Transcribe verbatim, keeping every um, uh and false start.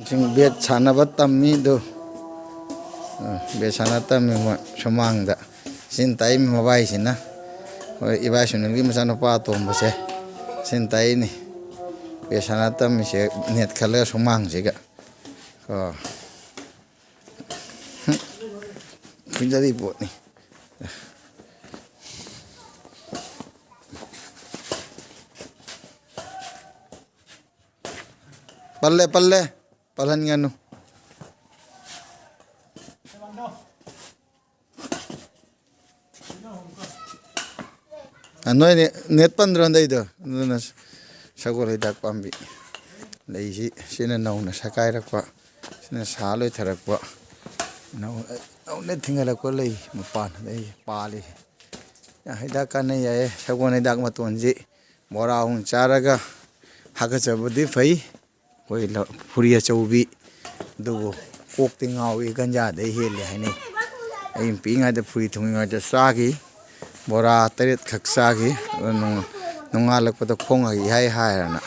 ꯁꯤꯡ ꯕꯦꯠ ꯁꯥꯟꯅꯕ ꯇꯝꯃꯤ ꯑꯗꯨ꯫ ꯑ, ꯕꯦꯠ ꯁꯥꯟꯅ ꯇꯝꯃꯤ ꯃꯣꯏ ꯁꯨꯃꯥꯡꯗ꯫ ꯁꯤꯅ ꯇꯥꯛꯏ ꯃꯕꯥꯏꯁꯤꯅ꯫ ꯍꯣꯏ, ꯏꯕꯥꯏ ꯁꯨꯅꯤꯜꯒꯤ ꯃꯆꯥꯅꯨꯄꯥ ꯑꯇꯣꯝꯕꯁꯦ꯫ ꯁꯤꯅ ꯇꯥꯛꯏꯅꯤ꯫ ꯕꯦꯠ ꯁꯥꯟꯅ ꯇꯝꯃꯤꯁꯦ ꯅꯦꯠ ꯈꯜꯂꯒ ꯁꯨꯃꯥꯡꯁꯤꯒ꯫ ꯀꯣ꯫ ꯐꯨꯖꯔꯤ ꯄꯣꯠꯅꯤ꯫ ꯄꯜꯂꯦ, ꯄꯜꯂꯦ꯫ ꯄꯜꯍꯟꯒꯅꯨ꯫ ꯑ, ꯅꯣꯏ ꯅꯦ-, ꯅꯦꯠ ꯄꯟꯗ꯭ꯔꯣ ꯍꯟꯗꯛꯏꯗꯣ? ꯑꯗꯨꯅ ꯁꯒꯣꯜ ꯍꯩꯗꯥꯛ ꯄꯥꯝꯕꯤ ꯂꯩꯁꯤ, ꯁꯤꯅ ꯅꯧꯅ ꯁꯀꯥꯏꯔꯛꯄ, ꯁꯤꯅ ꯁꯥ ꯂꯣꯏꯊꯔꯛꯄ, ꯅꯧ-, ꯅꯧꯅ ꯊꯤꯡꯒꯠꯂꯛꯄ ꯂꯩ ꯃꯄꯥꯟ, ꯑꯗꯩ ꯄꯥꯜꯂꯤ꯫ ꯌꯥ, ꯍꯤꯗꯥꯛ ꯀꯥꯟꯅꯩ ꯌꯥꯏꯌꯦ꯫ ꯁꯒꯣꯜ ꯍꯤꯗꯥꯛ ꯃꯇꯣꯟꯁꯤ ꯕꯣꯔꯥ ꯑꯃꯨꯛ ꯆꯥꯔꯒ ꯍꯥꯀꯠꯆꯕꯗꯤ ꯐꯩ꯫ ꯑꯩꯈꯣꯏ ꯂ-, ꯐꯨꯔꯤ ꯑꯆꯧꯕꯤ, ꯑꯗꯨꯕꯨ ꯀꯣꯛꯇꯤ ꯉꯥꯎꯏ, ꯒꯟꯖꯥꯗꯩ ꯍꯦꯜꯂꯤ ꯍꯥꯏꯅꯩ꯫ ꯑꯩꯅ ꯄꯤꯛꯏꯉꯩꯗ ꯐꯨꯔꯤ ꯊꯨꯡꯉꯤꯉꯩꯗ ꯆꯥꯈꯤ, ꯕꯣꯔꯥ ꯇꯔꯦꯠꯈꯛ ꯆꯥꯈꯤ꯫ ꯑꯗꯨ ꯅꯣꯡ-, ꯅꯣꯡꯉꯥꯜꯂꯛꯄꯗ ꯈꯣꯡ ꯏꯍꯥꯏ ꯍꯥꯏꯔꯅ